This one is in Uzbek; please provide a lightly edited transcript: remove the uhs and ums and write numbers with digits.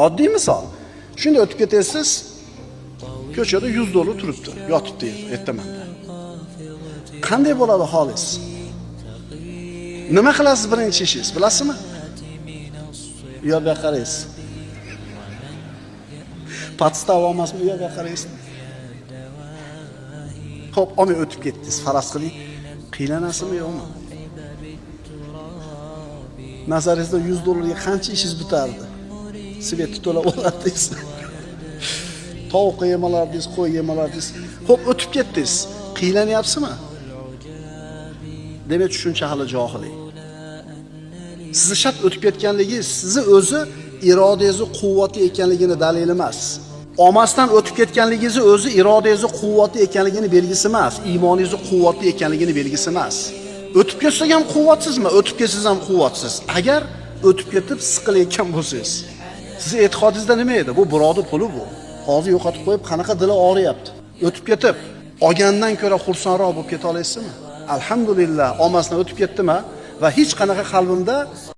Oddiy misol. Shunday o'tib ketasiz, ko'chada 100 dollar turibdi, yotibdi ertamanda. Qanday bo'ladi holingiz? Nima qilasiz birinchi ishingiz, bilasizmi? U yoqqa qaraysiz. Подстава emasmi, u yoqqa qaraysiz. Xo'p, olmay o'tib ketdingiz, faraz qiling. Qiylanasizmi, yo'qmi? Nazaringizda 100 dollarga qancha ishingiz bitardi? Свет ni to'lab olardingiz. Tovuqqa yem olardingiz, qo'y yem olardingiz. Xo'p, o'tib ketdingiz. Qiynalanyapsizmi? Demak, tushuncha hali johillik. Sizni shart o'tib ketganligi sizni o'zi irodangizni quvvati ekanligini dalili emas. Olmasdan o'tib ketganligingizni o'zi irodangizni quvvati ekanligini belgisi emas, iymoningizni quvvati ekanligini belgisi emas. O'tib ketsak ham quvvatsizmi? O'tib ketsangiz ham quvvatsiz. Agar o'tib ketib siqilayotgan bo'lsangiz, sizni e'tiqodingizda nima edi? Bu birovni puli bu. Hozir yo'qotib qo'yib qanaqa dili og'riyapti. O'tib ketib olgandan ko'ra xursandroq bo'lib keta olasizmi? Alhamdulillah, olmasdan o'tib ketdimi va hech qanaqa qalbimda